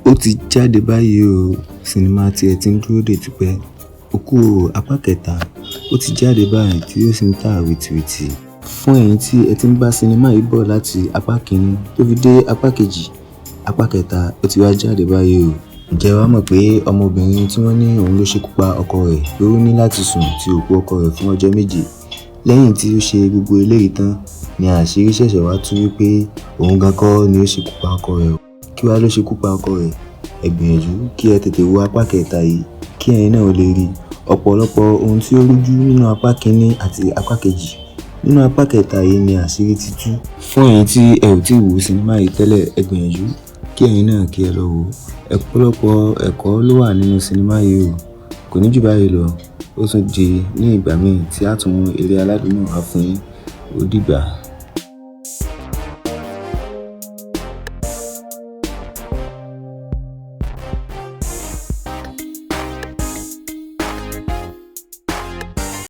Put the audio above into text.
Ó ti jáde báyìí o. Sinimá tí ẹ ti ń dúró dè tipẹ́, Òkú Orò apá kẹta, ó ti jáde báyìí tí ó sì ń tà wìtìwìtì. Fún ẹ̀yin tí ẹ ti ń bá sinimá yìí bọ̀ láti apá kìíní tó fi dé apá kejì, apá kẹta ó ti wá jáde báyìí o. Ǹjẹ́ wàá mọ̀ pé ọmọbìnrin tí wọ́n ní òun ló ṣekú pa ọkọ rẹ̀ pé ó ní láti sùn ti òkú ọkọ rẹ̀ fún ọjọ́ 7? Lẹ́yìn tí ó ṣe gbogbo eléyìí tán ni àṣírí ṣẹ̀ṣẹ̀ wá tú wípé òun gan kọ́ ni ó ṣekú pa ọkọ rẹ̀ o. Kí wá ló ṣekú pa ọkọ rẹ̀? Ẹ gbìyànjú kí ẹ tètè wo apá kẹta yìí kí ẹ̀yin náà ó lè rí ọ̀pọ̀lọpọ̀ ohun tí ó rújú nínú apá kìíní àti apá kejì. Nínú apá kẹta yìí ni àṣírí ti tú. Fún ẹ̀yin tí ẹ ò tíì wo sinimá yìí tẹ́lẹ̀, ẹ gbìyànjú kí ẹ̀yin náà kí ẹ lọ wò ó. Ọ̀pọ̀lọpọ̀ ẹ̀kọ́ ló wà nínú sinimá yìí o. Kò ní jù báyìí lọ. Ó tún di ní ìgbà míì tí a tún mú eré aládùn náà wá fún yín. Ó dìgbà.